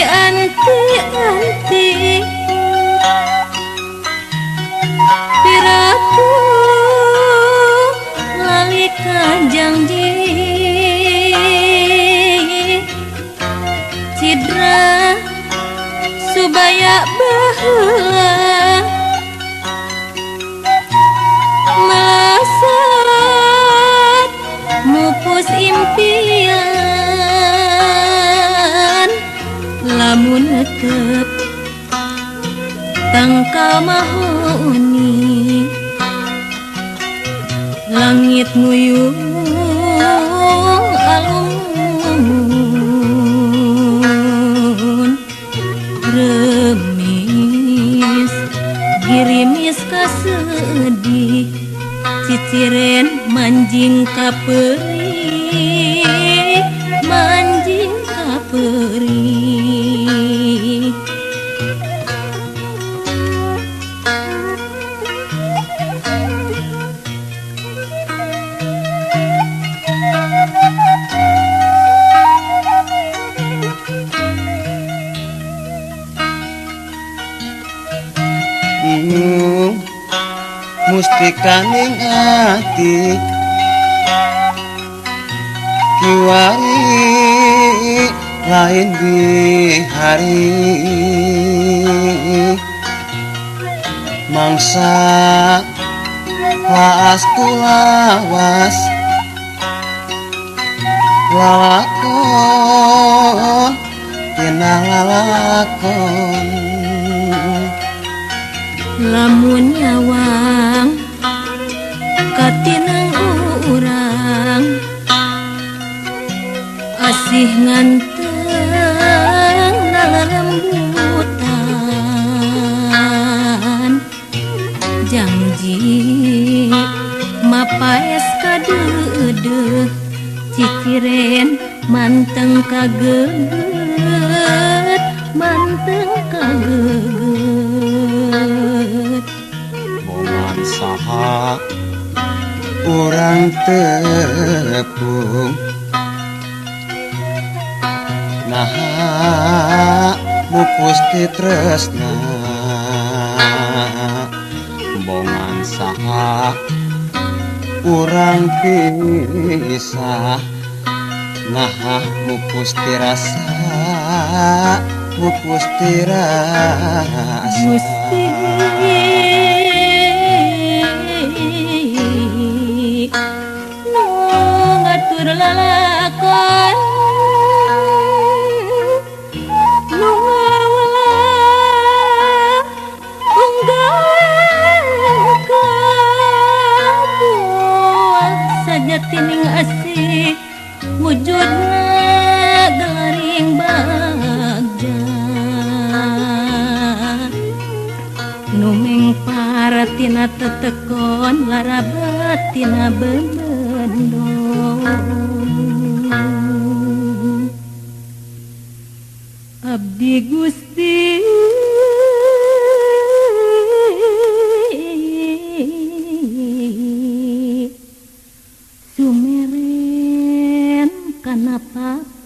Dianti-anti piraku lali ka janji cidra subaya baheula melesat mupus impian lamun netep tangkal mahoni langit nguyung alun remis girimis kasedih ciciren manjing ka peurih manjing ka peurih. Mustikaning ati kiwari lain di hari mangsa laas kulawas lalakon tina lalakon lamun nyawang katineng urang asih nganteng nalalembutan janji mapaes kadeudeuh ciciren manteng kageget manteng kageget. Bongan saha urang tepung naha mupus ti tresna bongan saha urang pisah naha mupus ti rasa mupus ti rasa. Gusti nu ngatur lalakon nu ngawala unggal kabuah sajatining asih wujudna gelaring bagja nu mengpar tina tetekon larabat tina bebendo. Abdi Gusti sumeren kana papate.